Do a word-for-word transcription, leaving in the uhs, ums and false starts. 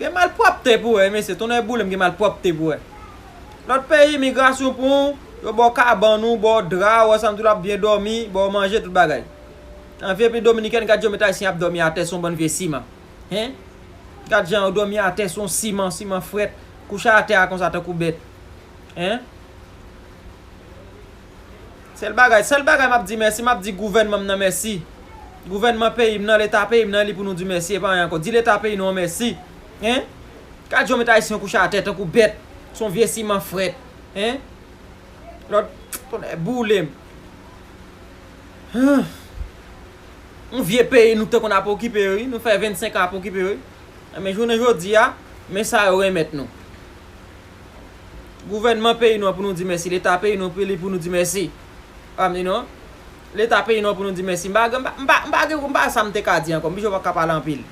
Gen malpwòpte pou wè, mesye, tonnè boule m, gen malpwòpte pou wè. Lòt peyi, imigrasyon pran w, yo ba w kabann ou, ba w dra, wè sa m di w, l ap byen dòmi, ba w manje, tout bagay. An vye peyi dominiken, gad jan yo met ayisyen ap dòmi atè sou yon bann vye siman. Hen? Gad jan yo dòmi atè sou yon siman, siman frèt, kouche atè a konsa tankou bèt. Hen? Sèl bagay, sèl bagay m ap di mèsi, m ap di gouvènman m nan mèsi. Gouvènman peyi m nan, leta peyi m nan, li pou nou di mèsi, e pa anyen ankò. Di leta peyi nou an mèsi. Hen? Gad jan yo met ayisyen kouche atè tankou bèt, sou yon vye siman frèt. Hen? Lòt, tonnè boule m. Hen. Yon vye peyi nou te konn ap okipe yo, wi. Nou fè vennsenk an ap okipe yo, wi. Men jounen jodi a, men sa yo remèt nou. Gouvènman peyi nou an pou nou di mèsi, leta peyi nou pou, li pou nou di mèsi. Pa m di non. Leta peyi nou an pou nou di mèsi. M pa, m pa, m pa, m pa gen, m pa sa m te ka di ankò. M pito pa ka pale anpil.